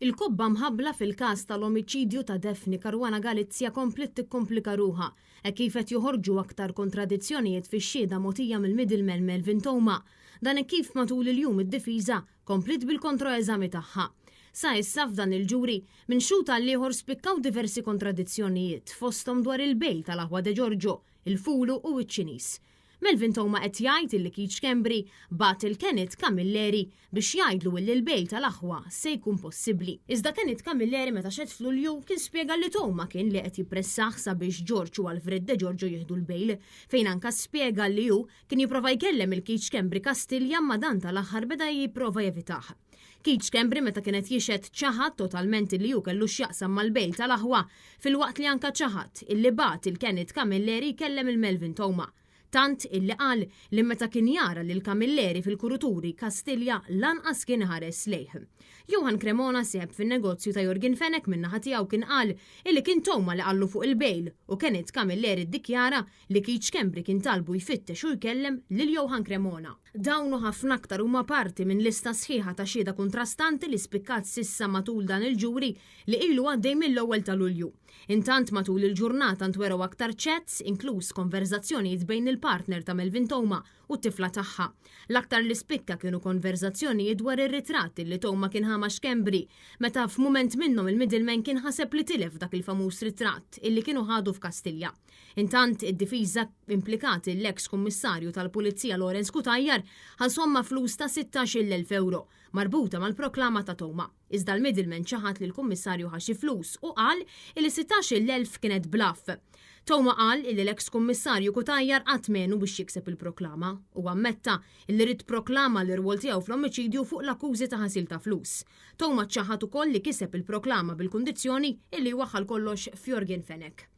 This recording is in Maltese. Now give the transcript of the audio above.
Il-kobba mħabbla fil-każ tal-omiċidju ta' Daphne Caruana Galizia kompliet tikkomplika ruħha hekk kif qed joħorġu aktar kontradizzjonijiet fix-xhieda mogħtija mill-middleman Melvin Theuma. Dan hekk kif matul il-jum id-difiża kompliet bil-kontroeżami tagħha. Sa issa f'dan il-ġuri, minn xhud għall-ieħor spikkaw diversi kontradizzjonijiet fosthom dwar il-bail tal-aħwa De Giorgio, il-Fulu u ċ-Ċiniż. Melvin Theuma qed jgħid illi Keith Schembri bagħat lil Kenneth Camilleri biex jgħidlu illi l-bail tal-aħwa se jkun possibbli. Iżda Kenneth Camilleri meta xehed f'Lulju kien spjega li Theuma kien li qed jippressah sabiex George u Alfred De Giorgio jieħdu l-bail, fejn anka spjega li hu kien jipprova jkellem il Keith Schembri Kastilja imma dan tal-aħħar beda jipprova jevitah. Keith Schembri meta kien qed jixhed ċaħad totalment illi hu kellu x'jaqsam mal-bail tal-aħwa filwaqt li anka ċaħad illi bagħat il Kenneth Camilleri jkellem il Melvin Theuma. Tant illi qal li meta kien jara lil Camilleri fil-kuruturi Kastilja lanqas kien iħares lejh. Johann Cremona sieħeb fin-negozju ta' Yorgen Fenech min-naħa tiegħu kien qal illi kien Theuma li qallu fuq il-bail u Kenneth Camilleri ddikjara li Keith Schembri kien talbu jfittex u jkellem lil Johann Cremona. Dawn u ħafna aktar huma parti minn lista sħiħa ta' xhieda kontrastanti li spikkat s'issa matul dan il-ġuri li ilu għaddej mill-ewwel ta' Lulju. Intant matul il-ġurnata ntwerew aktar chats, inkluż konverżazzjonijiet bejn il-partner ta' Melvin Theuma u t-tifla tagħha. L-aktar li spikka kienu konverżazzjonijiet dwar ir-ritratt li Theuma kien ħa ma' Schembri, meta f'mument minnhom il-middleman kien ħaseb li tilef dak il-famuż ritratt illi kienu ħadu f'Kastilja. Intant, id-difiża implikat l-eks kummissarju tal-Pulizija Lawrence Cutajar għal somma flus ta' 16,000 euro marbuta mal-proklama ta' Theuma. Iżda l-middleman ċaħad li l-kummissarju ħa xi flus u qal li 16,000 kienet bluff. Theuma qal li l-eks kummissarju Cutajar qatt m'għenu biex jikseb il-proklama u ammetta li ried proklama l-irwol tiegħu fl-omiċidju fuq l-akkużi ta' ħasil ta' flus. Theuma ċaħad ukoll li kiseb il-proklama bil-kundizzjoni illi jwaħħal kollox f'Yorgen Fenech.